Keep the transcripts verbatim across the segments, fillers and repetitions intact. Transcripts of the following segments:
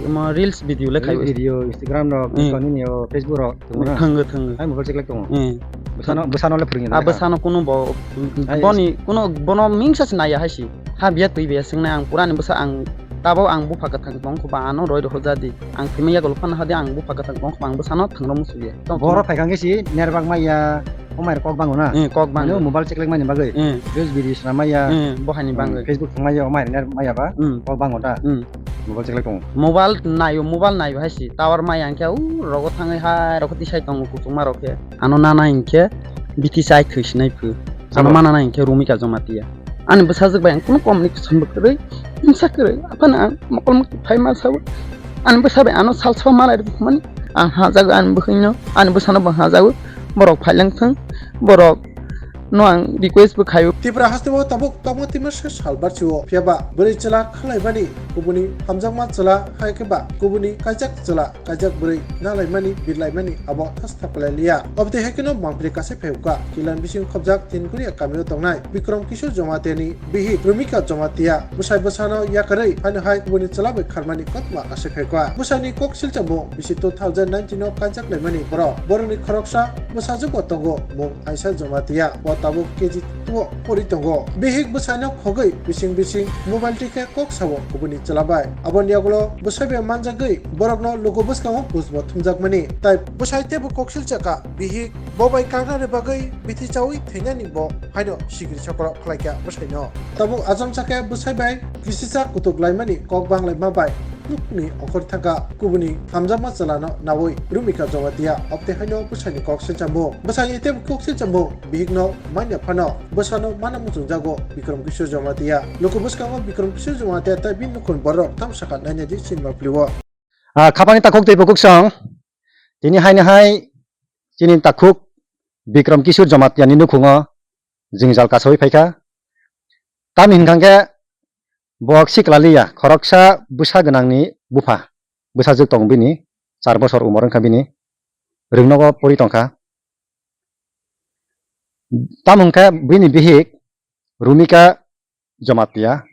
Omo reels video le khai. Reels video, Instagram rok, Hmm. Bwskango nini o Facebook rok tongo na? Thwngwi, thwngwi. Hai mobile cheklai tongo. Hmm. Bwsano, bwsano le phwrwngya Ah, na? Bwsano kuno bo, Hai boni, kuno bono mingsa se naiya hai si. Ha biya twi biya swngnai ang pura ni bwsa ang tabok ang bupha kwthang tong kho ba ano roi rw jadi. Ang thwimai yago phano hadi ang bupha kwthang tong kho ba ang bwsano thwngno musuya. Tong Borok phaikha khe si nerbak maya, omai kok bango na? Hmm, kok bango. Mane mobile cheklai mani bagwi. Hmm. Reels video swnam maya. Hmm, bo haini Hmm, bagwi. Facebook thwng maya, omai ner maya ba. Hmm. Kok bango da? Hmm. Mobile cheklai tongo. Mobile naio, mobile naio hai si. Tower maya hwnkhe u rogo thangwi hai rokho tisai tongo kuchukma rok khe. Ano nana hinkhe bithi chai thwi sinai phu. Ano Sabo. Mana na hinkhe Rumika Jamatia. Ani bwsajwk bai ang kunu communication bo kwrwi, mungsa kwrwi. Aphano ang mokol mukti phai ma sao. Ani bwsa bai ano sal sao malai rwmani. Ang hajago ani bwkhwino, ani bwsano bo hajago. Borok phailang thung. Borok no ang request bo khaio. Tipra hasteo tabuk tongma tima se salbar chio. Phiya ba bwrwi chwla khwlaimani kubuni hamjakma chwla hai khe ba kubuni kaijak chwla kaijak bwrwi nalaimani birlaimani abo thas thapalai liya. Obtwi hai kheno mangpili kasai phaiukha. Kilan bising khobjak Tinkuria kamio tongnai Bikram Kishore Jamatiani bihik Rumika Jamatia bwsai bwsano yakarwi haino hai kubuni chwla bai kharmani kotma asai phaikha. Bwsaini kok silchamo bisi two thousand nineteen o kaijak laimani borok. Borokni khoroksa bwsajwkbo tongo mung Aisha Jamatia. O tabuk K G two o pori tongo. Bihik bwsaino khogwi bising bising mobile tikhe kok sao kubuni chwla bai. Aboni yagulo bwsai bai manjagwi borokno luku bwskango bujbo thumjakmani. Tai bwsai teibo koksil chakha, bihik bo bai kagnani bagwi bithi chaui thwinani bo haino sikiri sokro khlaikha bwsaino. Tabuk ajam chakhe bwsai bai kisisa kutuk laimani kok banglaima bai nukni okhor thangkha kubuni hamjakma chwlano naui Rumika Jamatia obtwi haino bwsaini kok silchamung. Bwsaini teibo kok silchamung. Bihikno manya phano bwsano mana muchungjago Bikram Kishore Jamatia. Luku bwskango Bikram Kishore Jamatia tei bini nukhung borok tamsakha naina di sinma plio. Ah, khapangni takhuk tei bukhuk song. Tini haino hai chini takhuk Bikram Kishore Jamatia ni nukhungo jwngjal kasaui phaikha. Tamni hwnkha khe bo sikla liya, khoroksa bwsa gwnangni bupha. Bwsajwk tong bini, char bosor umor wngkha bini. Rwngnogo pori tongkha. Tamo hwnkhe bini bihik Rumika Jamatia,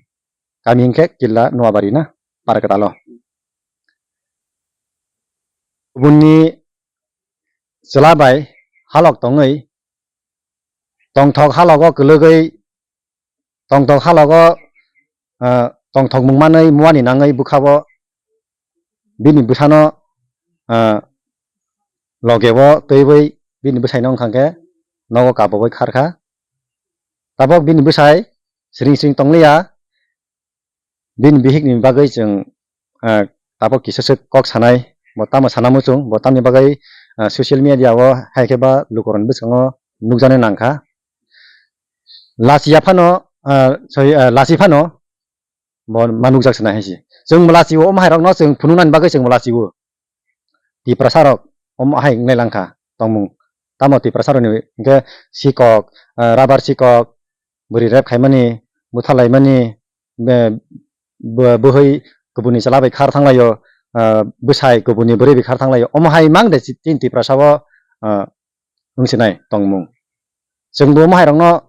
kami hwnkhe Killa Noabari na, Parkatalo. Buni chwla bai halok tongwi, tongthok halogo kwlwgwi, tongthok halogo, ah, tongthok mung manwi muani nangwi bwkhao bini bwsano, ah, logeo twiwi bini bwsaino wngkha khe nogo kabui kharkha. Tabok bini bwsai sring sring tongliya. Bini bihikni bagwi chwng, ah, tabok kisa swk kok sanai, bo tamo sana muchung, bo tamni bagwi, ah, social media o hai khe ba lukurokni bwskango nukjaknai nangkha. Lachiya phano, ah, sorry, ah, lachi phano bo ma nukjak sana hai se. Chwng bo lachio, omo hai rokno chwng phunuknani bagwi chwng bo lachio. Tiprasa rok omo hai wngnai langkha tongmung. Tamo Tiprasa rokni hwnkhe sikok, ah, rubber sikok, bwrwi rep khaimani, butha laimani, be-, bo-, bwhwi kubuni chwla bai khar thanglaio, ah, bwsai kubuni bwrwi bai khar thanglaio. Omo hai mang de chini Tiprasa o, ah, wng sinai tongmung. Chwng bo omo hai rokno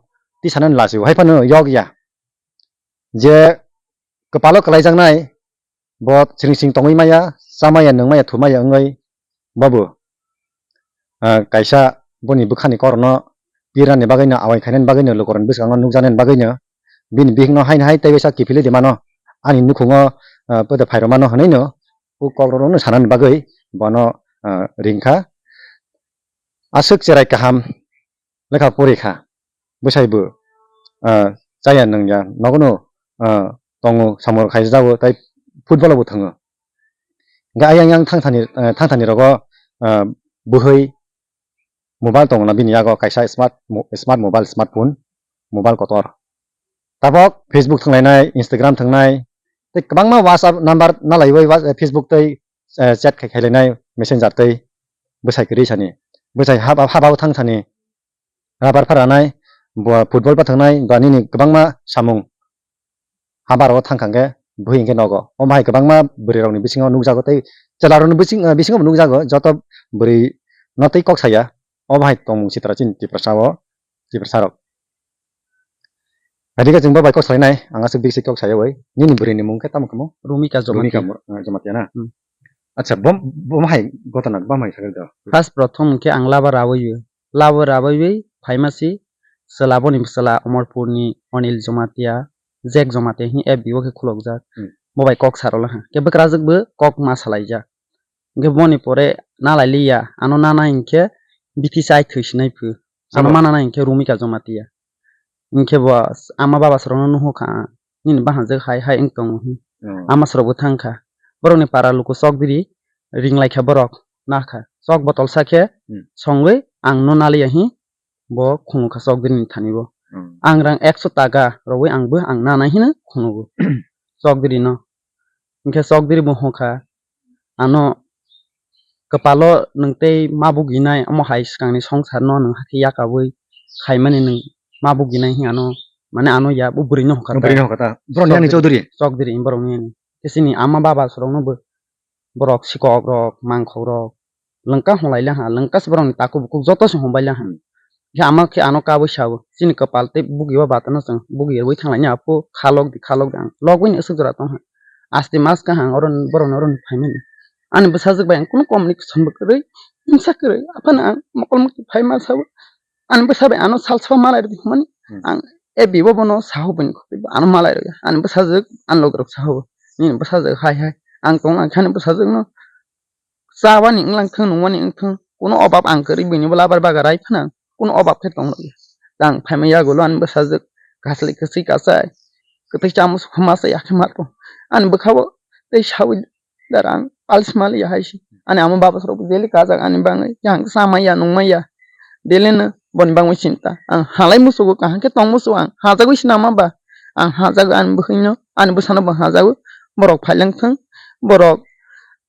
tisanani lachio, hai phano yok ya. Je kwpalo kwlaijaknai, bo sring sring tongwi maya, cha maya, nwng maya, thu maya wngwi, bobo, ah, kaisa boni bwkhani korokno pirnani bagwino, awai khainani bagwino, lukurokni bwskango nukjaknani bagwino, bini bihikno haino hai tei waisa kiphilwi di mano, ani nukhungo, ah, poito phairw mano hwnwino, o kokrokno sanani bagwi bono, ah, ringkha. Aswk cherai kaham lekha pori kha, bwsai bo, ah, chaya nungya, nogono, ah, tongo, samung khai jago, tai football bo thango. Hingke ayang yang thangthani, ah, thangthani rogo, ah, bwhwi mobile tongo na bini yago kaisa smart mo-, smart mobile, smartphone, mobile kotor. Tabok Facebook thanglainai, Instagram thangnai, tei kwbangma WhatsApp number nalaiwi wa-, Facebook tei, eh, chat khai, khailainai, messenger tei bwsai kwrwi sani, bwsai haba, haba o thang sani, rubber pharanai, bo football pathangnai, ba nini kwbangma samung habar o thang kha hwnkhe bwhwi hwnkhe nogo. Omo hai kwbangma bwrwi rokni bisingo nukjago tei chwla rokni bising, eh, bisingo bo nukjago, joto bwrwi no tei kok saya, omo hai tongmung sitra chini Tiprasa o, Tiprasa rok. Adike chwng bo bai kok salainai, ang aswk bisi kok sayawi. Nini bwrwini mung khe tamo kamo? Rumika Jamatia. Rumika Mo-, ah, Jamatia na? Hmm. Acha, bom, bom hai gotona, bom hai sakhe do. First prothom khe ang laba rawi, laba rawi phaima si, chwla boni chwla Omorpurni Onil Jamatia, Jack Jamatia hi F B o khe khulokjak. Hmm. Bo bai kok sarwla ha. Khe bwkrajwk bo kok ma salaijak. Hingke boni pore nalai liya, ano nana hingke bithi chai thwi sinai phu. Ano Sabo. Manana hingke Rumika Jamatia. Hingke bo ama baba sorokno nuhukha, nini bahanjak hai hai wng tongo hin. Hmm. Ama sorok bo thangkha. Borokni para luku chokdiri ringlaikha borok nakha. Chok botol sakhe Hmm. songwi ang no naliya hin. Bo khunukha chokdiri ni thani bo. Hmm. Ang rang ekso taka rogwi ang bo ang nana hino khunugo. Chokdiri no. Hingke chokdiri bo hokha. Ano kwpalo nwng tei ma buginai omo hai swkangni songsarno nwng hakhe yakabwi khaimani nwng ma buginai hi ano mane ano ya bo bwrwino hokha ta. Bwrwino hokha ta. Borokni ani Chokdiri. Chokdiri borokni ani. Khe chini ama baba sorokno bo borok sikok rok, mangkhok rok, lengka hwnlai le ha, lengka se borokni takhuk bukhuk joto se hwnbai le ha. Hmm. Khe ama khe ano kabui sao, chini kwpal tei bugi o batano chwng bugi rwui thanglaini aphu kha lok di, kha lok di ang logwi ni aswk jora tong ha. Asti mas kaham oro borokno oro phaimani. Ani bwsajwk bai ang kunu communication bo kwrwi, himsa kwrwi, aphano ang mokol mukti phai ma sao. Ani bwsa bai ano sal sal malai rwdi hwnmani. Hmm. Ang A B bo bono saho bini khotoi bo ano malai rwya. Ani bwsajwk ani logorok saho. Nini bwsajwk hai hai. Ang tong ang khe ani bwsajwkno chabani wnglang thung, nungmani wng thung. Kuno obab ang kwrwi bini bo labar baga rai phano ang kuno obab khe tong rwya. Tang phaima yagulo ani bwsajwk kasli kwchwi kachai. Kwtwi chamus khuma sa yakhe matro. Ani bwkhao tei sawi Dar ang alsi mali ya hai si. Ani ama baba sorok daily kajak ani bangwi. Yang sama ya nung ma ya. Daily no boni bangwi sinta. Ang halai musugo kaham khe tong musugo ang. Hajagwi sinama ba. Ang hajago ani bwkhwino. Ani bwsano bo hajago. Borok phailang thung. Borok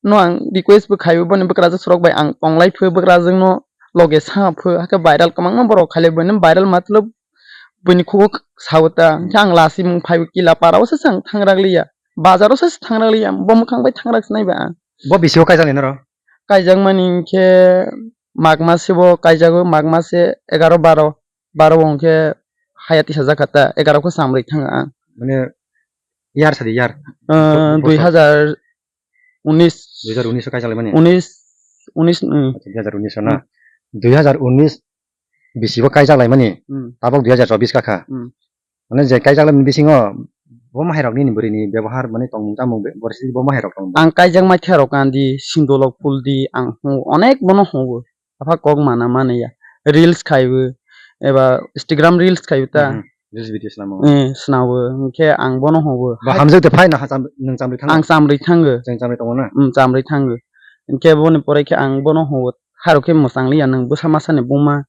no ang request bo khaibo boni bwkrajwk sorok bai ang tonglai phu bwkrajwk no loge sa phu. Hakhe viral kwbangma borok khailai boni viral matlab Buini khugo sawi ta, hwnkhe ang lachimung phaibo kila para o se chwng thangrak liya, bazar o se thangrak liya, bo mwkhang bai thangrak sinai ba ang. Bo bisi o kaijak nai norok? Kaijak mani hwnkhe Magh mase bo kaijago, Magh mase egaro baro, baro o hwnkhe haya tisajak kha ta, egaro khe chamrwi thango ang. Mane yar sadi yar. Ah, Bo-, bosor. Dui hazar unis. Dui hazar unis o kaijaklai mani? Unis, unis, mm. Acha, dui hazar unis o na? Mm. Dui hazar unis bisi bo kaijaklai mani? Mm. Tabok dui hazar chobis ka kha. Mm. Mane je kaijaklai mani bisingo bo mahairok nini bwrwini bebohar mane tongmung chamung be-, borsi bo mahairok tong. Ang kaijak maikha rok kandi, sindolok phul di, ang hwngo, onek bono hwngo. Apha kok mana mani ya. Reels khaibo, eba Instagram reels khaibo ta. Mhm. Reels video swnamo. Eh, swnamo. Hwnkhe ang bono hwngo. Ba hamjak de phai na ha cham-, nwng chamrwi thango? Ang chamrwi thango. Chwng chamrwi tongo na? Mm, chamrwi thango. Hwnkhe boni pore khe ang bono hwngo. Harok khe mwchang liya nwng bwsa masa ni buma.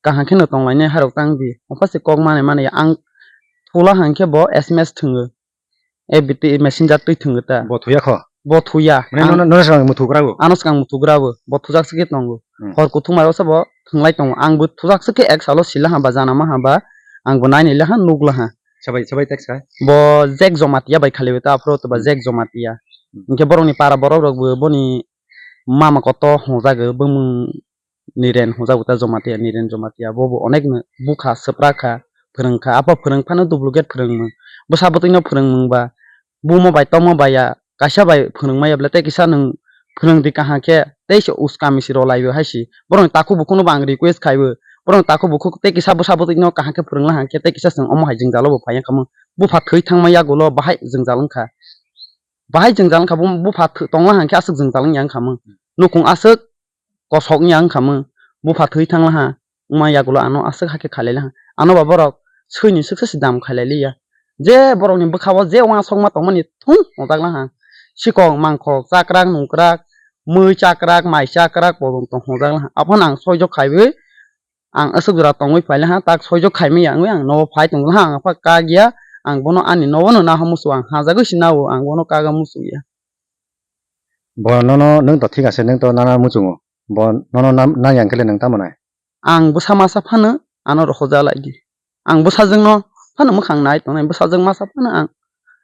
Kaham khe no tong lainai harok tang di. Opa se kok mane mani ya. Ang thula hwnkhe bo S M S thwngo. F B T messenger twi thwngo ta. Bo thuya kho? Bo thuya. Mane ang nono, nono swkang muthu gra bo? Ano swkang muthu gra bo. Bo thujak se khe tongo. Hmm. Hor kuthuk mai o se bo thwnglai tongo. Ang bo thujak se khe ek salo sila ha ba jana ma ha ba. Ang bo naini le ha nuk la ha. Sabai, sabai text khai? Bo Jack Jomatia bai khali ta aphro to ba Hmm. Jack Jomatia. Hmm. Hwnkhe borok ni para borok rok bo boni mama koto hwnjago bumung Niren hwnjago ta Jomatia, Niren Jomatia, bo bo onek no bukha, swprak kha, phwrwng kha, apo phwrwng phano duplicate phwrwngmung. Bwsa bwtwi no phwrwngmung ba, bumo bai tongma bai ya, kaisa bai phwrwngma ya bwle tei kisa nwng phwrwng di kaham khe tei se uskami si rw lai o hai si. Borok ni takhuk bukhuk no bo ang request khai o, borok ni takhuk bukhuk tei kisa bwsa bwtwi no kaham khe phwrwng la hang khe tei kisa chwng omo hai jwngjalo bo phai ya kha mung. Bupha thwi thangma yagulo bahai jwngjal wng kha. Bahai jwngjal wng kha, bo bupha thwi tong la hang khe aswk jwngjal wng ya wng kha mung. Nukhung aswk kosok wngya wngkha mung, bupha thwi thang laha, wngma yagulo ano aswk hakhe khalai laha. Ano ba borok swini swksa se dam khalai liya. Je borokni bwkha o je uansukma tongmani thung ojak laha. Sikok mangkhok chakrak nungkrak, mui chakrak, mai chakrak, podon tong ojak laha. Aphano ang soijok khaiwi ang aswk jora tongwi phai laha, tak soijok khaimaya wngwi ang nogo phai tong laha, ang apha kagya, ang bono ani nogo no naha musu ang hajagwi se nao, ang bono kaga musu ya. Bo nono nwng to thik ase, nwng to nana muchungo. Bo nono nam-, nang yang khe le nwng tamo nai? Ang bwsa masa phano ano rohoja lai di. Ang bwsajwkno phano mwkhang nai tongnai, bwsajwk masa phano ang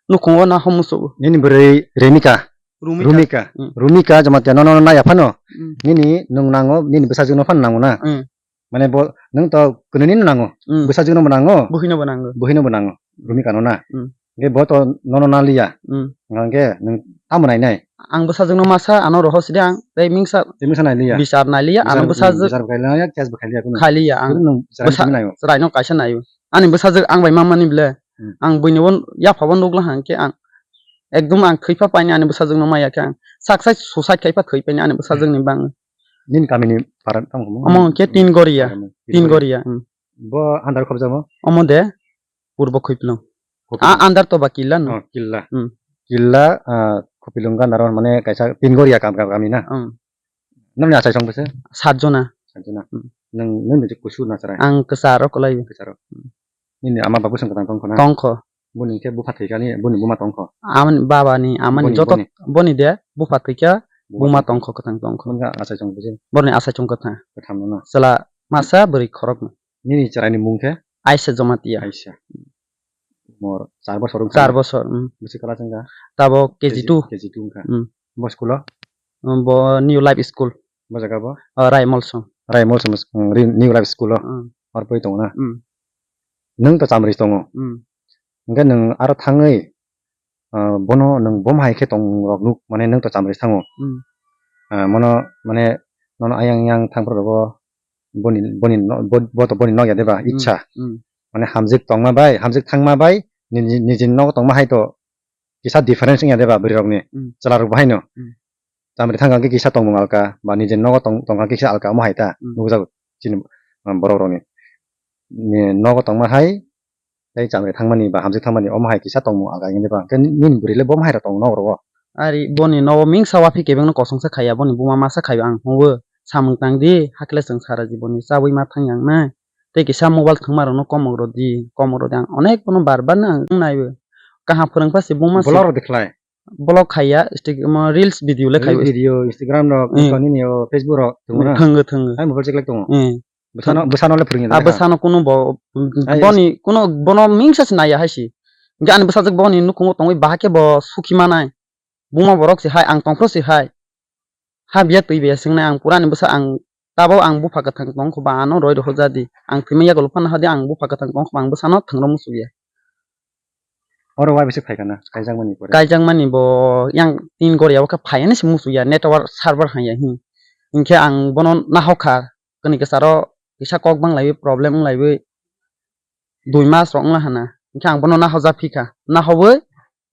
nukhungo naha musugo. Nini bwrwi Remika? Rumika. Rumika. Hmm. Rumika Jamatia nono naya phano? Hmm. Nini nwng nango, nini bwsajwkno phano nango na? Hmm. Mane bo nwng to kwnwini no nango. Mm. Bwsajwk no bo nango. Buhino bo nango. Buhino bo nango. Bhumika no na. Mm. Hwnkhe bo to nono naliya. Mm. Hwnkhe nwng tamo nainai? Ang bwsajwk no masa ano rohor sidi ang tei mingsa. Tei mingsa nailiya. Bichar nailiya, ano bwsajwk. Bichar bo khailiya, case bo khailiya kuno. Khailiya ang. Kuno nwng bwsa-, chwraino simi naio. Chwraino kaisa naio. Ani bwsajwk ang bai mamani ble. Hmm. Ang buini bo yapha bo nukla hang khe ang ekdom ang thwi pha paini ani bwsajwk no maya khe ang sak sak suicide khai pha thwi paini ani bwsajwk ni bang. Nini kami ni para tamo kamo? Omo hwnkhe Tin Goria. Tin Goria. Tin Goria, hmm. Bo andar khobjamo? Omo de purbo Khupilung. Khupilung. A andar to ba killa no. Oh, killa. Hmm. Killa, ah, Khupilung gana ron mane kaisa Tin Goria kam, kam, kami na. Hmm. Nini achai song bwse? Sat jona. Sat jona. Hmm. Nwng, nwng niji kusu na chwrai? Ang kwcharo kwlai. Kwcharo. Hmm. Nini ama babu song kwtang tongkho na? Tongkho. Boni khe bupha thwikha ni, boni buma tongkho? Amani baba ni, amani boni, joto boni. Boni de bupha thwikha, buma buma tongkho. Tongkho kwtang tongkho. Nwng achai song bwse? Borni achai song kwtang. Kwtham no na? Chwla masa bwrwi khorok no. Nini chwrai ni mung khe? Aisha Jamatia. Aisha. Mor char bosor wngkha. Char bosor, mm. Bwswk class wngkha? Tabo K G two. K G two wngkha. Mm. Bo school o? Mm, bo New Life School. Bo jaga bo? Ah, Raimolsom. Raimolsom, mm, ri-, New Life School o. Mm. Hor poi tongo na? Mm. Nwng to chamri tongo. Mm. Hwnkhe nwng aro thangwi, ah, bono nwng bom hai khe tong rok nuk, mane nwng to chamri thango. Mm. Ah, mono mane nono ayang yang thang phuru rogo boni, boni no-, bo, bo to boni nokya deba, mm, icha. Mm. Mane hamjwk tongma bai, hamjwk thangma bai, niji, nijini nogo tongma hai to kisa difference wngya deba bwrwi rokni, mm, chwla rok bo haino. Mm. Chamri thangkha khe kisa tongmung alka, ba nijini nogo tong-, tongkha khe kisa alka omo hai ta, mm, nukjago chini, ah, borok rokni. Ni nogo tongma hai, tei chamri thangmani ba hamjwk thangmani omo hai kisa tongmung alka wngya deba. Hwnkhe nini bwrwi le bo omo hai rok tong nogo rogo. Ari boni nogo mingsa waphi kebengno kosongsa khaiya, boni buma masa khaiyo ang hwnwi samung tang di, hakhe le chwng sara jiboni chabwi ma thang yang nai. Tei kisa mobile thwngma rokno komok rw di, komok rw di, ang onek bono bar bar no ang naiwi. Kaham phwrwng pha se buma se. Vlog rw di khlai. Vlog khaiya, stick, omo reels video le khaiyo. Reels video, Instagram rok, eh, nini o Facebook rok thwngmano? Thwngwi, thwngwi. Hai mobile cheklai tongo. Eh. Bwsano, bwsano le phwrwngya. Ah, bwsano kuno bo, ai, boni, kuno bono mingsa se naiya hai se. Hwnkhe ani bwsajwk boni nukhungo tongwi bahai khe bo sukhi manai. Buma borok se hai, ang tongphuru se hai. Ha biya twi biya swngnai ang pura ni bwsa ang tabok ang bupha kwthang tongkho ba ano roi rw jadi. Ang thwima yagulo phano hadi ang bupha kwthang tongkho ba ang bwsano thwngno muchukya. Oro wai bwswk phaikha na kaijakmani pore? Kaijakmani bo yang tin gori abo khe phaiya ni se muchukya network server hanya hin. Hinkhe ang bono nahokha. Kani kwcharo kisa kok bang laiwi problem wng laiwi dui mas rok wngla hana. Hinkhe ang bono naho japhi kha. Nahowi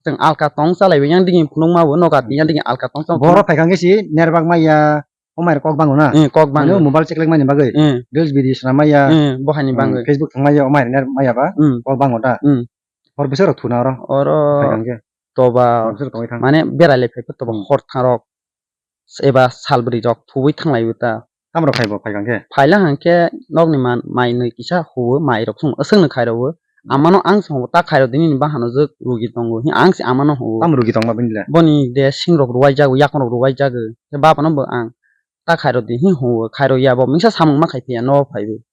chwng alka tong chalaiwi yang digi phunukma bo noga yang digi alka tong chalaiwi. Borok phaikha khe si nerbak maya, o mai kok bango na? Eh, kok bango. Mane mobile cheklek mani bagwi. Eh. Reels video swnam maya. Eh, bo haini hmm, bagwi. Facebook thang maya, o mai ner maya ba. Hmm. Kok bango da. Hmm. Hor bwswk rok thuna oro. Oro phaikha khe. Toba hor bwswk rok tongwi thang. Mane berai lai phai toba hmm, hor thang rok. Eba salbwrwi rok thuwi thanglaiwi ta. Tamo rok phaibo phaikha khe? Phaila hang khe nokni man, mai nwi kisa huo, mai rok song aswk no khairokwo. Hmm. Amano ang song ta khairok di nini bahano jwk rugi tongo. Hi ang se amano huo. Tamo rugi tongma bini le? Boni de sing rok ruwai jago, yakung rok ruwai jago. Khe bapano bo ang ta khairok di hi huo, khairok ya bo misa samung ma khai phiya no phaibo.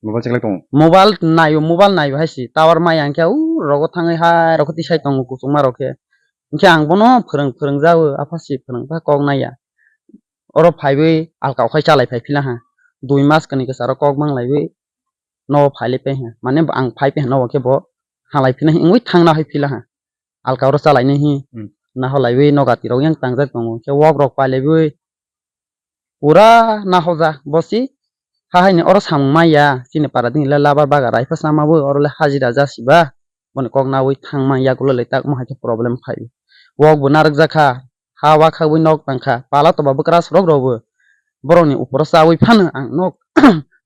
Mobile cheklai tongo? Mobile naio, mobile naio hai se. Tower maya hwnkhe u rogo thangwi hai rokhe tisai tongo kuchukma rokhe. Hinkhe ang bono phwrwng, phwrwng jago, apha se phwrwng kha kok naiya. Oro phaiwi alka okhai chalai phai phila ha. Dui mas kani kwcharo kok mang laiwi nogo phai lai phai ha. Mane ang phai phai ha nogo khe bo halai phila ha, wngwi thangna hai phila ha. Alka oro chalainai hi. Hmm. Naho laiwi noga tirok yang tangjak tongo. Khe wok rok pai laiwi pura nahoja bosi. Ha haini oro samung maya, chini para dini le labar baga raipha sama bo oro le hajira jasiba. Boni kok nawi thangma yagulo le tak mo hai khe problem phai. Wok bo narwk jakha, ha wa khagwi nok tangkha, pala toba bwkra sorok rok bo borokni uporo chawi phano ang nok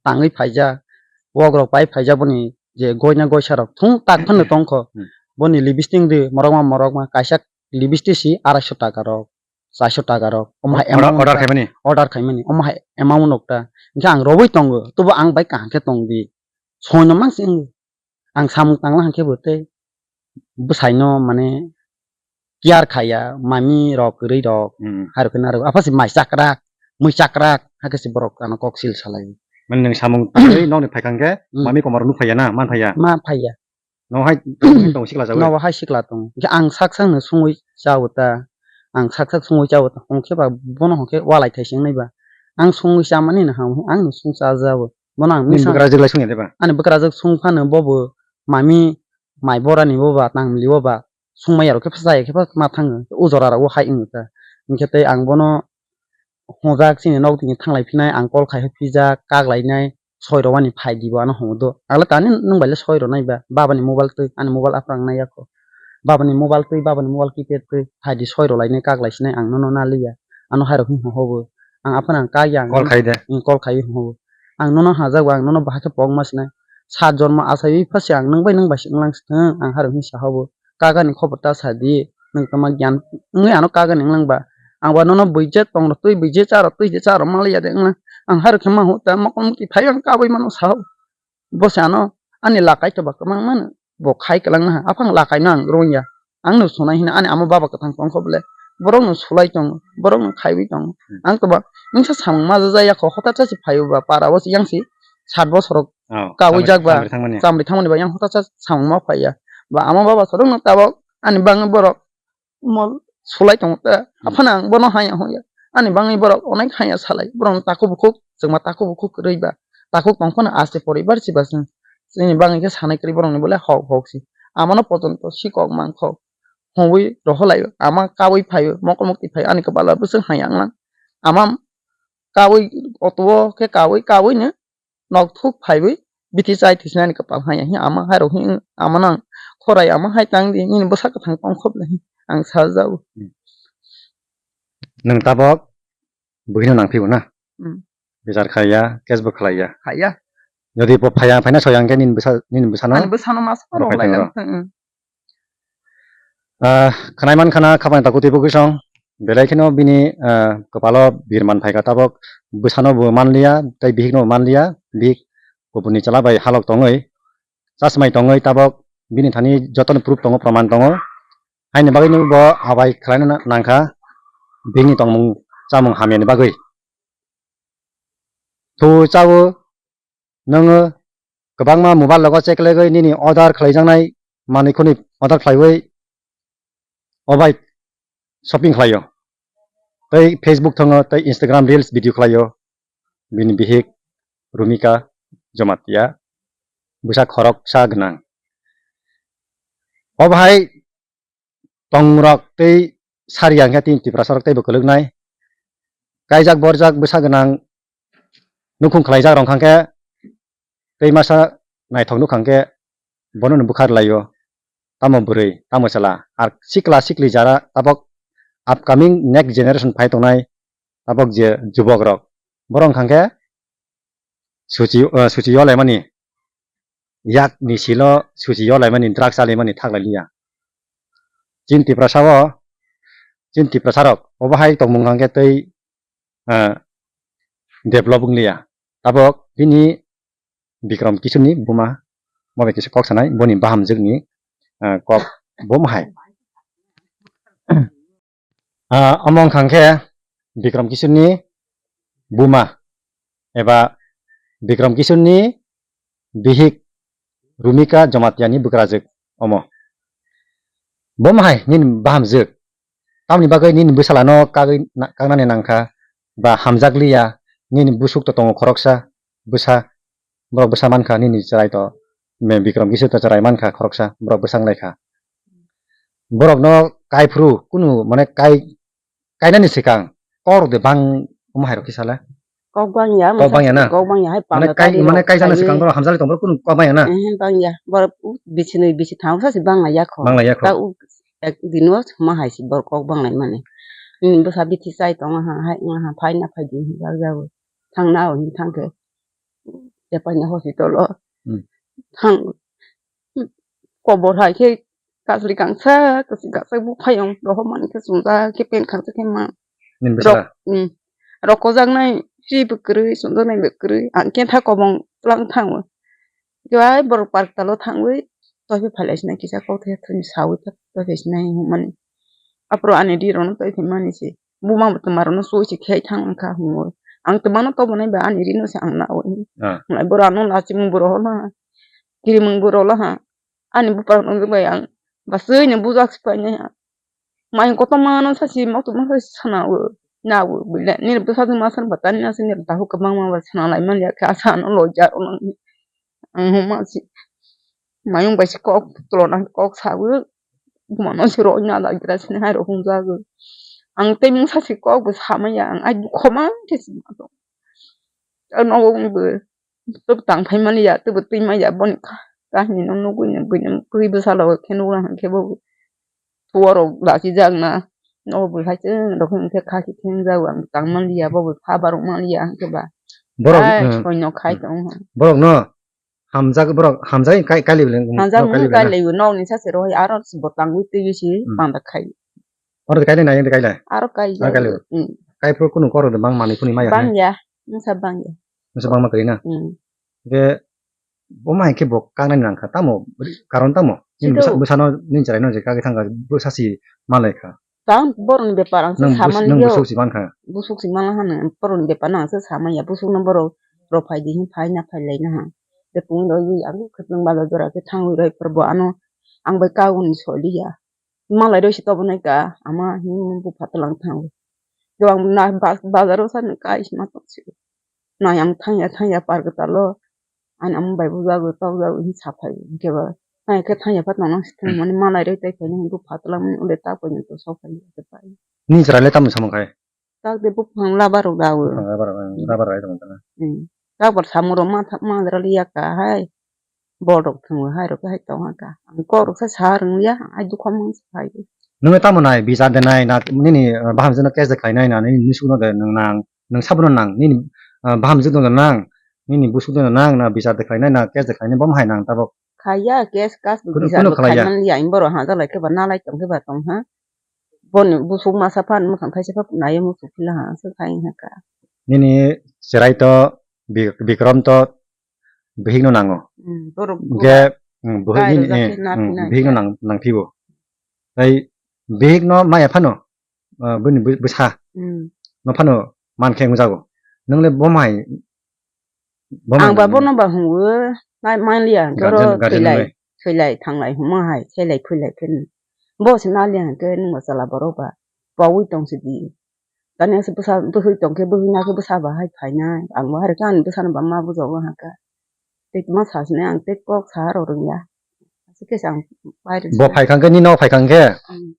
tangwi phaijak. Wok rok pai phaijak boni je goina goisa rok thung tak phano tongkho. Hmm. Boni lipstick de morokma morokma kaisa lipstick si araisho taka rok. Chairso taka rok. Omo hai order, amount order khaimani? Order khaimani. Omo hai amount nokta. Hinkhe ang roboi tongo. Tobo ang bai kaham khe tong di. Soino mang se wng. Ang samung tangla hwnkhe bo tei bwsaino mane care khaiya, mami rok, kwrwi rok. Hmm. Hai rok khe naro. Apha se mai chakrak, mui chakrak, hakhe se borok ano kok sil salai. Mane nwng samung tangwi nokni phaikha hwnkhe hmm, mami komaro nuk phaiya na, man phaiya? Ma phaiya. No hai tong sikla jawi. Nobo hai sikla tong. Hwnkhe ang sak sakno sungwi chawo ta. Ang sak sak sungwi chawo ta. Hwnkhe ba bono hwnkhe walai thai sing nai ba. Ang sungwi chamani no ham, ang no sung cha jabo. Bono ang Nini misa bwkrajwk lai sungya de ba? Ani bwkrajwk sung phano bobo mami mai borani bo ba tangmili bo ba sungmaya rok khe phasaya khe ma thango. O jora rok o hai wngkha. Hinkhe tei ang bono hwnjak chini nok tini thanglai phinai ang call khai phi jak kak lainai soi rok ani phai di bo ano hwngo do. Ang le tani nwng bai le soi rok nai ba baba ni mobile twi ani mobile aphano ang nai yakho. Baba ni mobile twi baba ni mobile keypad twi phai di soi rok lainai kak lai sinai ang nono na liya. Ano hai rok hwnwi hwngo bo. Ang aphano ang kak ya ang Call khai de. Call khai hwngo bo. Ang nono hajak bo ang nono bahai khe pok ma sinai. Sat jormo achawi pha se ang nwng bai nwng bai se wnglang se thwng ang hai rok hwnwi sa hobo. Kagani khobor ta sa di, nwng tama giyan wngwi ano kagani wnglang ba. Ang ba nono buije tong rok twi buije cha rok twi je cha rok mali ya de wnglang. Ang hai rok khe ma hu ta mokol mukti phai ang kabui mano sa ho. Bo se ano ani lakai to ba kwbang mano bo khai kwlang na ha. Aphang lakai no ang rung ya. Ang no sunai hina ani ama baba kwthang tong kho bole. Borok no sulai tongo, borok no khaiwi tongo. Hmm. Ang to ba wngsa samung ma ja ya kho hota cha si phai ba para o yang si sat bosor rok Oh, kawi chamri, jak ba, chamri thangmani. Chamri thangmani ba yang hota cha samung ma phai ya. Ba ama baba sorok no tabok ani bangwi borok mol sulai tongo ta. Hmm. Aphano ang bono haya hoya. Ani bangwi borok onek haya salai. Borok no takhuk bukhuk, chwngma takhuk bukhuk kwrwi ba. Takhuk tong phano aste poribar si ba chwng. Chini bangwi khe sanai kwrwi borok ni bole hok hok si. Amano potonto si kok mang kho. Hongwi rohor lai. Ama kawi phaio, mokol mukti phaio. Ani kwpal o bwswk haya wnglang. Ama kawi auto o khe kawi, kawi no nok thuk phaiwi bithi chai thisnani kwpal haya hi ama hai rok hi ama nang khorai ama hai tang di nini bwsa kwthang tong khop le hi ang sajago. Nwng tabok buino nang phigo na? Hmm. Bichar khaiya, case bo khlaiya. Khaiya. Jodi bo phaiya, phaina soyang khe nini bwsa, nini bwsano. Ani bwsano ma sa bo rok phai lai thango. Nang. Hmm. Ah, khnai man khana khapang taku twibo khe song. Belai kheno bini, ah, kwpalo birman phaikha tabok bwsano bo manliya, tei bihikno bo manliya. Bihik kubuni chwla bai halok tongwi, chasmai tongwi tabok bini thani jotono proof tongo, proman tongo. Haini bagwino bo abai khlaina na-, nangkha bini tongmung chamung hamyani bagwi. Thu chao, nwng kwbangma mobile logo check legwi nini order khlaijaknai manwi khwnwi order khlaiwi obai shopping khlaio. Tei Facebook thongo, tei Instagram reels video khlaio. Bini bihik Rumika Jomatia bwsa khoroksa gwnang. Obo hai tongrok tei sari ang khe tini Tiprasa rok teibo kwlwknai. Kaijak borjak bwsa gwnang nukhung khlaijak rok hwnkha khe tei masa naithok nukhang khe bono no bwkhar laio. Tamo bwrwi, tamo chwla. Ar sikla sikli jara tabok upcoming next generation phai tongnai tabok je jubok rok. Borok hwnkha khe suchi, eh, suchi yolaimani, yak ni silo suchi yolaimani, drugs chalaimani thak lai liya. Chini Tiprasa o, chini Tiprasa rok obo hai tongmung hwnkha khe tei, eh, develop wng liya. Tabok bini Bikram Kishorni buma, bo bai kisa kok sanai, boni bahamjwkni, eh, kok bo hai. Ah, omo wngkha khe Bikram Kishorni buma eba Bikram Kishorni bihik Rumika Jomatiani bwkrajwk omo. Bo hai nini bahamjwk. Tamni bagwi nini bwsalano kagwi na-, kaknani nangkha ba hamjakliya, nini busuk to tongo khoroksa bwsa, borok bwsa mankha nini chwrai to, me Bikram Kishore to chwrai mankha khoroksa, borok bwsa wnglaikha. Borokno kaiphuru kunu mane kai, kainani swkang kok rok de bang omo hai rok khe sala. Kok bang ya, kok bang ya na? Kok bang ya, hai mane panda kai, tari mane rok kaijana khlaiwi. Swkang borok hamjakli tong borok kunu kok bang ya na? Eh, bang ya. Borok u bisi nwi bisi thang sa si bang ya kho. Bang ya kho. Ta u ek din o ma hai si borok kok bang lai mani. Hmm, bwsa bithi chai tong ha, hai ha, phai na phai di jak jago. Thang na o hin thang khe. Japan ni hospital o. Hmm. Thang. Kobor hai khe kasri kangsa, kasri kangsa bu phayong rohor mani khe chumjak khe pen kangsa khe ma. Nini bwsala? Rok, um, rok kojaknai si bwkrwi, chumjaknai bwkrwi. Ang khe tha kobong twlang thango. Khe ai borok park talo thangwi, toiphai phailai sinai kisa kok the thuni sawi ta toiphai sinai hwnmani. Aphuru ani ri rokno toiphai mani se. Buma bo twma rokno soi se khei thang wngkha hwnwi. Ang twmano tobonai ba ani rino se ang nao. Ah. Hwnlai borok ano lachimung borok hwnna. Kirimung borok laha. Ani bupar nungwi bai ang bwswino bujak se painai ha. Mai kotorma no sasi mokto mokto sana o. Na bo bile, nini bwsajwk masa ni bwtani nasi nini dahu kwbangma bai sana lai man ya khe, asa ano loja rw nang. Ang huma si mayung bai se kok tolona kok sabu, buma no se rw na da gira sini hai rw hung jago. Ang tei mungsa se kok bo sama ya, ang ai dukho man khe si ma tong. Ano bo Tei bo tang phai mani ya, tei bo twi manya boni kahini no nugwi no buino twi bwsalo khe nukla hwnkhe bo thuwarok lachijak na. Nobo bo hai se rok hwnkhe khasi thengjago ang tang manliya, bo bo pha barok manliya hwnkhe ba. Borok, Ai, hmm, soino khai hmm, tong hwn. Borok no hamjak, borok hamjak kai, kali bwleng, Hamjak borok kali bwleng kali na. Laibo nok ni sase rohoi aro bo tangwi twi si Hmm. panda khai. Oro kai nai, kai lai. Aro kai Aro kai jai. Lai. Hmm. Kai pro kunu koro de bang mani kuni maya. Bang ya, mungsa bang ya. Mungsa bang ma kari na. Hmm. Ke Bo ma hai khe bo kaknai nang kha, tamo karon tamo? Nini Sito. Bwsa-, bwsano nini chwraino je kagwi thang kha, bwsa si malai kha. Tang borokni bepar ang se Nang bus-, saman nang yo. Busuk si man kha. Busuk si man kha nang, borokni bepar no ang se sama ya, busuk no borok rok phai di hin phai na phai lai na ha. Tei pung roi wi ang khe nang bazar jora khe thang wi roi por bo ano ang bai kagwi ni soi li ya. Malai roi se tobo nai ka, ama hin bupha tlang thang. Khe ang na ba-, bazar o sa nang kai si ma tong si. Nai ang thang ya, thang ya par kwtal o. Ani amung bai bujago, tokjago, hin saphai, hinkhe ba. Hai khe thangya phatno nang sithang mani malai roi tai phaini hindu phatla mani ule ta poino to sok phaini khe pai. Ni chwrai le tamo samung khai? Tak de buphang labar rok dawo. Buphang labar rok, Hmm. labar rai tong tana. Hmm. Takbar samung rok ma thak ma jra liya ka hai. Bol rok thang hai rok hai tong ha ka. Ang kok rok sa sa rung ya, ai dukha mang sa hai. Nung tamo nai, bichar de nai, na nini, uh, baham jeno case de khlai nai na, nini nisuk no de nung nang, nung sabono nang, nini, uh, baham jeno nang, nini busuk de nang, na bichar de khlai nai na, case de khlai nai, bom hai nang tabok. Khaiya, case kas Kunu, bichar kunu bo khlaiya. Khai man liya, imboro ha jalai khe ba nalai tong khe ba tong ha. Boni busuk masa phan mukhang khaisa pha nai musuk phila ha, se khai ha ka. Nini cherai to, Bi-, Bikram to, bihik no nango. Hmm, borok Ge, hmm, buhi Kai nini, rwjak eh, khe na hmm, phinai bihik no khe. Nang, nang phibo. Tai bihik no maya phano, ah, bini bwi-, bwsa Hmm. no phano man khe wngjago. Nung le bo mai, bo mai Ang ba nang bono ba hwngo, nai manliya hwnkhe oro Guardian, guardian thwilai, nai. Thwilai thanglai hwnma hai, selai khwilai khe. Bo se naliya hwnkhe nwng ba chwla borok ba, paui tong sidi. Tani aswk bwsa, bwswi tong khe bwswi na khe bwsa ba hai phainai. Ang bo hai rwkhe ani bwsano ba ma bujago hwnkha. Tei tma sa sini ang tei kok sa rw rwngya. Aswk khe se ang pai rwkha. Bo phai kha hwnkhe, nini nok phai kha hwnkhe? Hmm.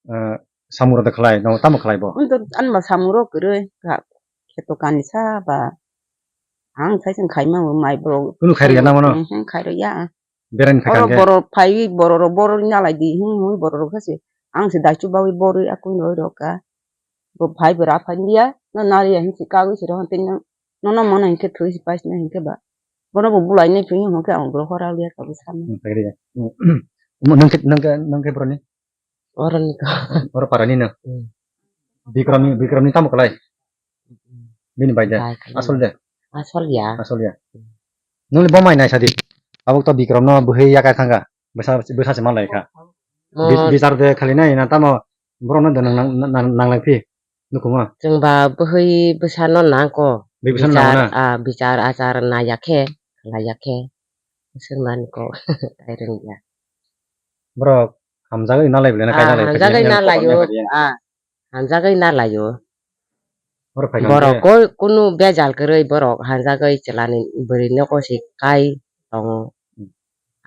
Eh, samung rok da khlai, no tamo khlai bo? Wng to ani ba samung rok kwrwi, kha, kheto kani sa ba. Ang sai chwng khaima bo mai borok. Kunu khai rwya na mano? Hmm, hmm, khai rwya. Beraini phai Oro kha hwnkhe? Borok phaiwi, borok rok borok nalai di, hmm, hmm, borok rok khe se. Ang se daichu bawi borwi akung roi rok ka. Bo phai bo ra phai liya, no naliya hin se kagwi se rohon tei no, no, no mano hinkhe thwi se pais na hinkhe ba. Bono bo bulai nai phai hinkhe ang bo hora liya ka bo sama. Hmm, khai rwya. Hmm. Nang khe, nang khe, nang khe boroni? Oroni ko. Oro parani no. Hmm. Bikramni, Bikramni tamo khlai? Hmm. Bini bai de. Bai khlai. Asol de? Asol ya. Asol ya. Hmm. Nungni bo mai nai sadi. Tabuk to Bikramno bwhwi yakai thangkha. Bwsa, bwsa se malai kha. Mo- Bi-, bichar de khali nai na tamo borokno de nang, nang, nang, nang lai phi. Nukhungo. Chwng ba bwhwi bwsano nangko. Bwhwi bwsano nango na? Bichar, ah, bichar achar naiya khe, khlaiya khe. Swrwngmani kok tai rwngya. Borok hamjagwi nalai bwlai na, ah, kaina lai hamjagwi phaiya, nalaio, nokni phaiya. Ah, hamjagwi nalaio. Borok phai kha Borok hwnkhe? Ko-, kunu bejal kwrwi borok hamjagwi chwlani bwrwi nogo se kai tongo. Hmm.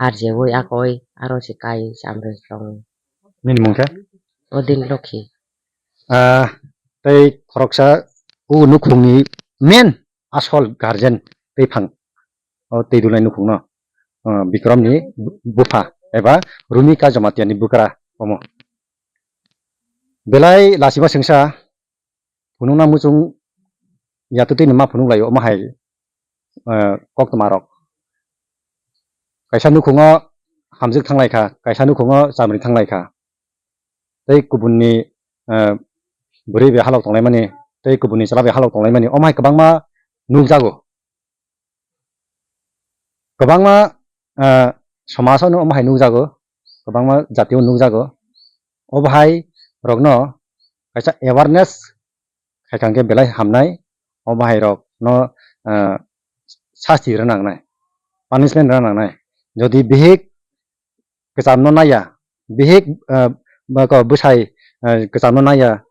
Arjeui akoi aro se kai chamrwi tongo. Nini mung khe? Odin Lokhi. Ah, tei khoroksa o nukhungni main asol guardian tei phang. O tei dulai nukhungno, ah, Bikramni bu-, bupha eba Rumika Jamatiani bwkra omo. Belai lachima swngsa phunukna muchung yatutwini ma phunuk laio omo hai, eh, koktwmarok. Kaisa nukhungo hamjwk thanglai kha, kaisa nukhungo chamri thanglai kha. Tei kubunni, eh, bwrwi bai halok tonglaimani, tei kubunni chwla bai halok tonglaimani, omo hai kwbangma nukjago. Kwbangma, ah, somajano omo hai nukjago, kwbangma jatio nukjago. Obo hai rokno kaisa awareness khai kha hwnkhe belai hamnai. Obo hai rokno, ah, sasti rwna nangnai, punishment rwna nangnai. Jodi bihik kwchamno naiya, bihik, ah, ba ko bwsai, ah, kwchamno naiya,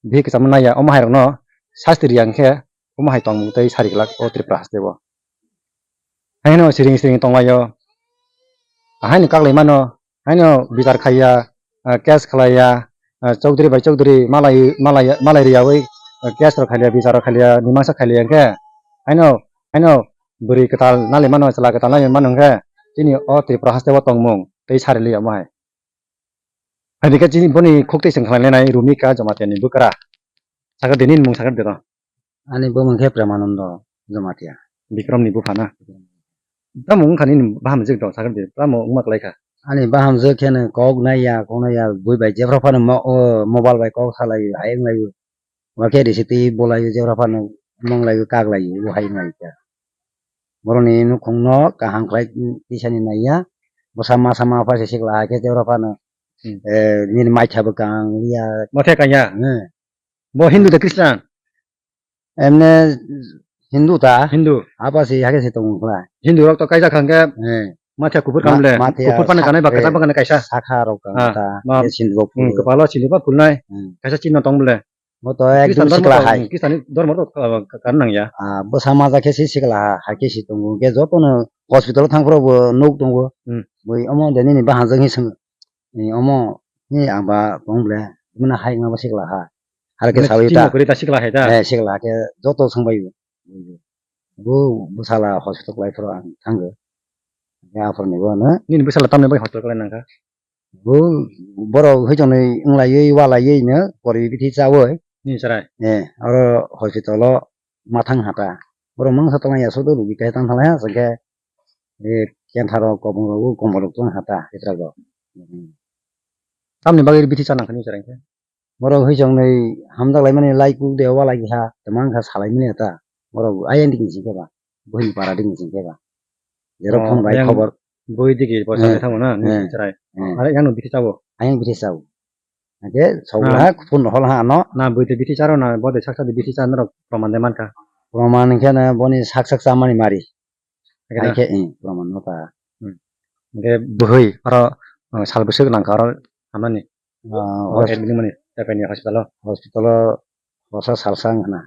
bihik kwcham naiya, omo hai rokno sasti riya hwnkhe omo hai tongmung tei sari glak o Tripura haste o. Haino siring siring tonglaio, ahaino kaklai mano, haino bichar khaiya, ah, case khlaiya, ah, chowdhury bai chowdhury malai, malai, malai riyawi, ah, case rok khaiya, bichar rok khaiya, mimangsa khaiya hwnkhe, haino, haino bwrwi kwtal nali mano, chwla kwtal nali mano hwnkhe, chini o Tripura haste o tongmung tei sari liya omo hai. Hai hwnkhe chini boni khuk twi chwng khlai lenai Rumika Jamatia ni bwkra. Sakha de nini mung sakha de ro. Ani bumung khe Premanando Jamatia. Bikram ni bupha na. Tamo wngkha nini bahamjwk do sakha de. Tamo wngma kwlai kha. Ani bahamjwk khe no kok nai ya, kok nai ya, bui bai jebra phano mo-, o, mobile bai kok salai, hai wng lai. Wa khe risi twi bolai jebra phano mong lai, kak lai, bo hai wng lai kha. Boroni nukhung no kaham khlai tisani naiya. Bwsa ma sama pha se sikla hai khe jebra phano, hmm, eh, nini maitha bwkang liya. Matha kanya. Hmm. Bo Hindu da Christian? Emne Hindu ta. Hindu. Apa si hai khe se tongo khla. Hindu rok to kaijak kha hwnkhe, eh, matha kuphur ma-, kam le. Matha kuphur phano sak-, kanai ba, eh, kwchak phano kaisa. Sakha rok kang, ah, ta. Ma-, eh, sindu rok, hmm, phuru. Kwpalo sindu ba phulnai. Hmm. Kaisa chinno tong bole. Bo to ekdom Khristian dhormo sikla rok, hai. Khristian dhormo rok, ah, ka-, kan nang ya. Ah, bwsa maja khe si sikla ha, hai khe si tongo. Hwnkhe jotono hospital thang phuru bo nuk tongo. Hmm. Bui omo de nini bahanjak hi swngo. Ni omo ni ang ba tong ble. Mona hai wngma ba sikla ha. Har khe mane sawi ta. Chini kwrwi ta sikla hai ta? Eh, sikla ha khe joto swngbai bo. Bo bwsala hospital kwlai phuru ang thango. Hwnkhe aphuru ni bo no. Nini bwsala tamni bai hospital kwlai nang kha? Bo borok hwchongnwi wnglaiwi walaiwi no poriwi bithi chawi. Nini chwrai? Eh, oro hospital o mathang hata. Borok mangsa tongya sodo rugi khe tang thalai ha, hwnkhe, eh, kentha rok, kobong rok, komor rok tong hata, hitrak rok. Tamni bagwi bithi cha nang kha nini chwrai khe? Borok hwchongnwi hamjak laimani lai kuk de walai kha, tongma wngkha salai mani ta. Borok ayang digi sing khe ba, buini para digi sing khe ba. Jerok phone bai khobor. Bui digi bo salai thango na, nini chwrai. Eh. Are yang no bithi chao? Ayang bithi chao. Hake sogla phone hol ha ano. Na bui de bithi charo na, bo de sak sak de bithi cha norok proman de mankha. Proman khe na boni sak sak chamani mari. Hai khe, eh, proman no ta. Hmm. Hwnkhe bwhwi oro, uh, sal bwswk nang kha oro hamani. Ah, bo hos-, admit wngmani, Chapani hospital o. Hospital o hosa salsa wng khna.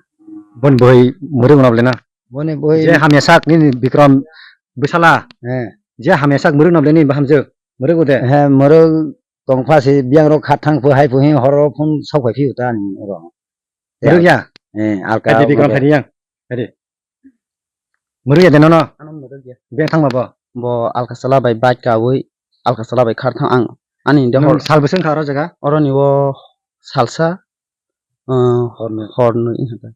Boni bwhwi mwrwk no ble na? Boni bwhwi je hamya sak nini Bikram bwsala. Eh. Je hamya sak mwrwk no ble nini bahamjwk. Mwrwk ude. He, mwrwk tongpha si biyang rok khat thang phu hai phu hi horo phone sok phai phi uta ani oro. Mwrwk ya? Eh, alka. Adi Bikram phai yang. Adi. Mwrwk ya de nono? Ano mwrwk ya. Beng thangma bo? Bo alka sala bai bike kawi, alka sala bai khar thang ang. Ani de hor sal bwswk kha oro jaga? Oro ni bo salsa, uh, hornwi. Hornwi wngkha.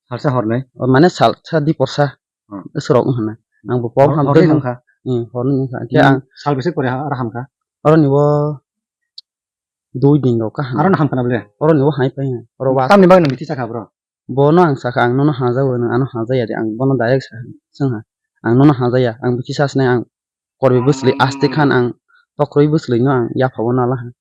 Salsa hornwi? O mane salsa di porsa. Hmm. Wngkha. Ang bo pok ham hornwi wngkha. Hmm, hornwi wngkha. Khe hmm, ang sal bwswk pore ha-, aro hamkha? Oro ni bo dui din rok ka hamkha. Aro no hamkha na bole? Oro ni bo hai pai. Oro wa tamni bagwi nang bithi chakha bro? Bono ang sakha, ang nono hamjao, nwng ano hamjaya de, ang bono direct sakha, swngha, ang nono hamjaya, ang bithi sa sinai, ang korwi bwsli aste khan ang tokrwi bwsli no ang yaphao nalaha.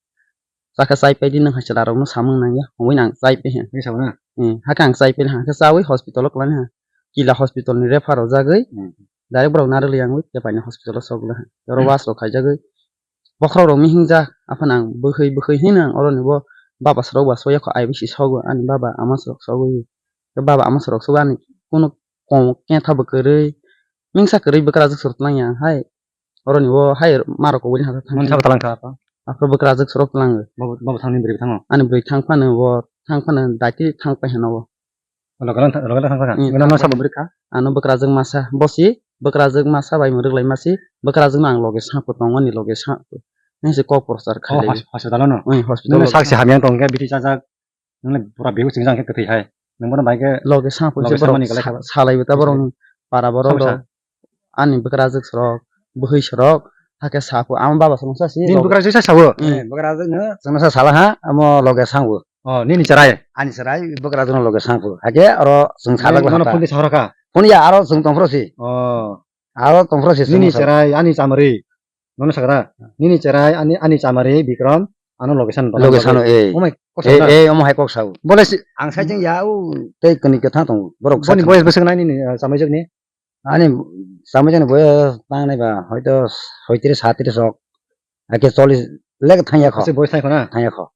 Sakha chai pai di, nwng hai chwla rokno samung nangya, hwnwi ang chai pai ha. Nini sabo na? Hmm, hakhe ang chai pai ha, khe chawi hospital o kwlai ha. Kila hospital ni refer rwjagwi, hmm, direct borok narwkli yangwi Chapani hospital o sok laha. Oro hmm, was rok khaijagwi, bokhorok rok mihing jak, aphano ang bwkhwi bwkhwi hino ang oroni bo baba sorok ba soyakho I B C sogo, ani baba ama sorok sogwi, baba ama sorok sogo ani kunu kong kentha bo kwrwi, mingsa kwrwi bwkrajwk sorok twlang ya hai, oroni bo hai marok koboni hata thang. Mungsa bo twlang kha apa? Aphro bwkrajwk sorok twlang. Bobo, bobo thangni bwrwi thango? Ani bwrwi thang phano bo, thang phano daiti thang pai hano bo. Loge lang, loge lang thang kha. Hmm, ino no sabo bwrwi kha? Ano bwkrajwk masa, bosi bwkrajwk masa bai mwrwk lai masi, bwkrajwk no ang loge sapo tong ani loge sapo. Nang se kok prostar khai lai. Hospital no? Hmm, hospital. Nang sak se hamya tong khe bithi chajak. Nang le pura bego singjang khe kwthwi hai. Nang bono bai khe loge sapo se borok salai bo ta borok para borok. Ani bwkrajwk sorok, bwhwi sorok, hakhe sapo, ama baba sorok sa si. Nini bwkrajwk sa sao? Hmm. Eh, bwkrajwk no, chwngno sa sala ha, amo loge sango. Oh, nini chwrai? Ani chwrai, bwkrajwk no loge sango. Hakhe oro chwng sajak la phone de sahora kha? Phone ya, aro chwng tongphro si. Oh. Aro tongphro si. Nini chwrai, ani chamari. Nono sakra, nini chwrai, ani, ani chamari, Bikram, ano loge sano. Loge sano, eh. Omai, kok sao na? Eh, eh, omo hai kok sao. Bole si ang sai jeng ya, u, tei kani kwthang tongo. Borok boni boyes bwswk nai nini, ah, chamai jwk ni? Ani chamai jani boyes tangnai ba, hoito soitris, satris ok. Ake chollis lek thangya kho. Ase boyes thangya kho na? Thangya kho.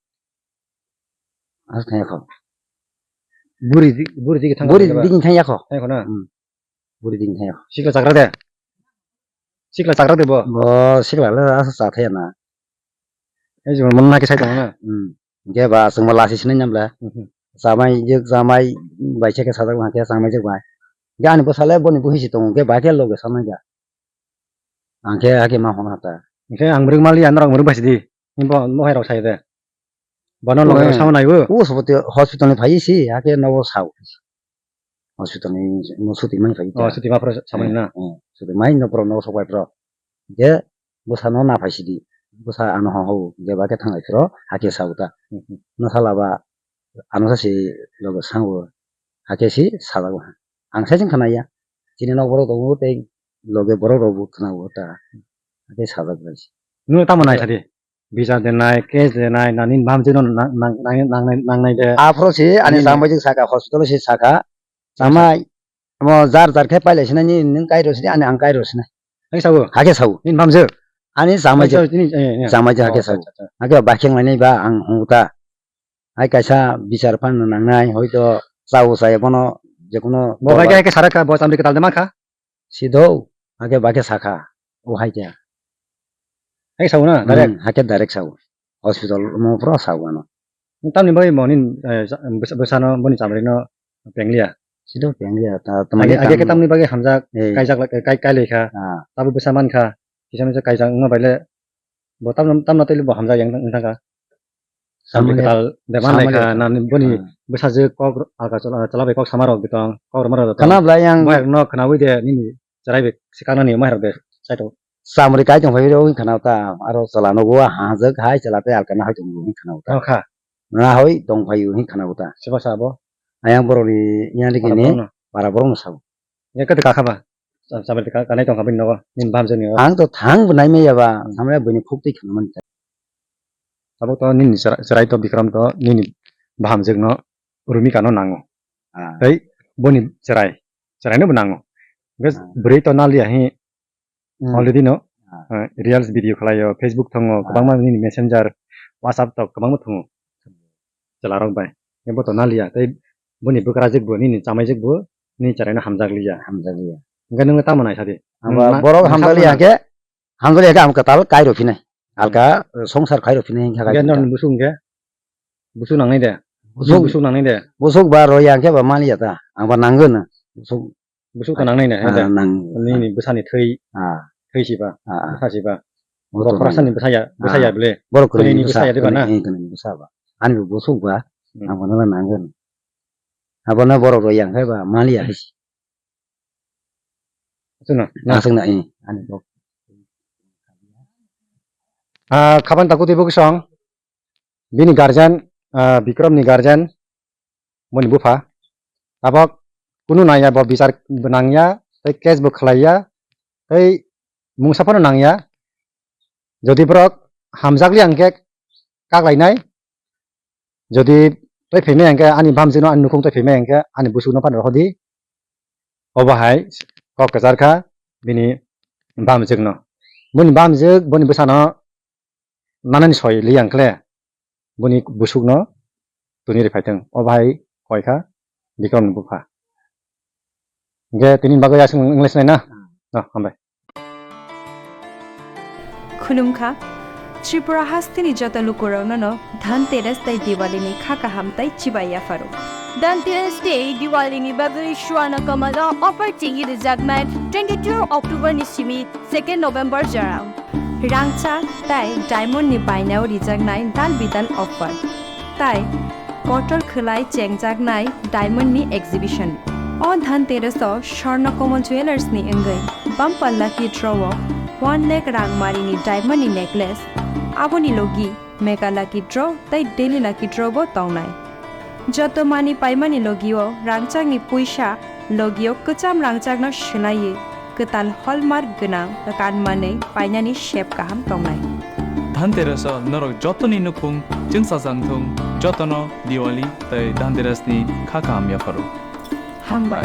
Ase thangya kho. Buri di-, buri digi thang Buri kha ba? Digi thang yakho. Thang kho na? Hmm. Buri digi thang yakho. Sikla chakra de? Sikla chakra de bo? Bo sikla le asa cha thaya na. Ei jibon mon na khe sai tong na? Hmm. Hingke ba chwngbo lasi sinai nabla. Mhm. Chamai jwk chamai bai se khe sajak ma khe chamai jwk bai. Hingke ani bwsale boni buhi si tongo hingke bai khe loge sanai ja. Ang khe hake ma hona ta. Hingke ang mwrwk mali ya norok mwrwk bai sidi. Himbo mohai rok sai de. Bono loge Oe. Sama naibo. O sobote hospital ni phai si hake nobo sao. Hospital ni no suti mai phai Oh, ta. Suti ma phro samani na. Eh, eh, suti mai no pro no sok bai pro. Hingke bwsa no na phai sidi. Bwsa ano ho ho hingke ba khe thang lai phro hake sao ta. Mhm. No sala ba ano sa si loge sango. Hake si sala ba. Ang sai jeng khana ya. Chini nok borok tongo tei loge borok rok bo khana o ta. Hake sajak bai si. Nwng tamo nai sadi? Visa denai, cash denai, nani bam jeno nang, nang, nang, nang, nang, nang nai de. Aphro si ani Nini. Chambai jwk saka, hospital si saka. Chamai, mo jar jar khe pailai sinai ni, nwng kai rw sinai, ani ang kai rw sinai. Hai sao? Hake sao. Nini bam jwk? Ani chamai Hai jwk. Sao, nini, eh, eh. Chamai jwk hake Oh, sao. Acha, acha. Hake ba kheng nai ba ang hung ta. Hai kaisa bichar phan nangnai, hoito chao chaya bono jekono Bo bai khe, hai khe sarakha, bo chamri kwtal de mankha? Sido, hake ba khe sakha, o hai khe. Hai sao na, direct? Hmm, hake direct sao. Hospital mo pura sao ano. Tamni bai mo nin, eh, sa-, bwsa-, bwsano, boni chamrino pengliya? Sido pengliya, ta, tamani Age, age khe tamo. Tamni bagwi hamjak, Eh. Kaijak lai, kai, kai laikha. Ah. Tabo bwsa mankha, kisa misa kaijak wngma baile, bo tamno, tamno twi bo hamjak yang wng thangkha. Samri Samri kwtal de man lai samri kha, kwtal. Nani boni Ah. Bwsajwk kok ro-, alka chwla, chwla bai kok sama rok de tong, kok rwma rok de tong. Khana bwlai yang Bo yakno khnaui de nini chwrai bai swkang nani mai rok de saito. Samri kai tong phai rok wng khana ta, aro chwla no bo hajwk hai chwla tei alka no hai tong bo wng khana ta. Tong kha. Na hoi tong phai wng khana ta. Sibo sa bo? Ayang borok ni yang de Para kini borok no. Para borok no sabo. Ya kete kakha ba? Sa-, sabari ka-, kanai tongkha bini nogo, nini bahamjwk ni nogo. Ang to thang bo nai maya ba, Hmm. Samaya bini khuk twi khna mani. Tabuk to nini chwra-, chwrai to Bikram to nini bahamjwk no Rumika no nango. Ah. Tei boni chwrai, chwrai no bo nango. Hingke Ah. Bwrwi to naliya hi Hmm. Already no, Ah. Ah, reels video khlai o, Facebook tongo, Ah. Kwbangma nini messenger, WhatsApp tok kwbangma tongo. Chwla rok bai. Bo to naliya, tei boni bwkrajwk bo, nini chamaijwk bo, nini chwrai no hamjak liya. Hamjak liya. Hingke nwng tamo nai sadi? Ang ba Nwng borok ma-, hamjak liya hingke, hamjak liya hingke ang kwtal kai rw phinai. Alka, eh, songsar kai rw phinai hingke Hingke kai norok ni busuk hingke? Busuk nangnai de? Busuk. Busuk nangnai de? Busuk ba rw ya hingke ba maliya ta. Ang ba nangwno. Busuk. Busuk to nangnai de, Ah, hingke? Nang. Nini bwsani thwi. Ah. Thwi siba. Ah, ah. Bwsa siba. Bo Borok to khoroksa ni nang. Bwsa ya, bwsa Ah. Ya bwle. Borok kwrwini Kwrwini bwsa. Bwsa ya diba na? Kwrwini, kwrwini bwsa ba. Ani bo busuk ba. Hmm. Ang bo nang nangwno. Abono borok rw ya hingke ba maliya hai. Aswkno, na? Aswkno, eh, ani bok. Ah, khaban taku twi bwkhe song. Bini guardian, ah, Bikram ni guardian, boni bupha. Tabok kunu nangya, bo bichar bo nangya, tei case bo khlaiya, tei mungsa phano nangya. Jodi borok hamjakli hingke kaklainai, jodi tei phaimai hingke ani bamjwkno ani nukhung tei phaimai hingke ani busukno phano rohordi. Obo hai kok kwchar kha bini bamjwkno. Boni bamjwk boni bwsano nanani soi li ang khle boni busukno tuni ri phai thung. Obo hai koi kha Bikramni bupha. Hingke tini bagwi aswk wng lai sinai na? No, hambai. Khulumkha, Tripura hasteni joto lukurokno no Dhanteras tei Diwali ni kha kaham tei chibai yapharo. Dhanteras tei Diwali ni bagwi Swarna Kamal o offer chengwi rwjaknai twenty-two October ni simi second November jorao. Rangchak tei diamond ni bainao rijaknai dal bidal offer. Tai kotor khwlai chengjaknai diamond ni exhibition. O Dhanteras o Swarna Kamal Jewellers ni wngwi bumper lucky draw o one lakh rang mari ni diamond ni necklace, aboni logi mega lucky draw tei daily lucky draw bo tongnai. Joto mani paimani logio rangchakni puisa logio kwcham rangchakno swlaiwi kwtal hallmark gwnang kanmanwi painani sep kaham tongnai. Dhanteras o norok jotoni nukhung chwngsajak thung, jotono Diwali tei Dhanteras ni kha kaham yapharo. Hambai.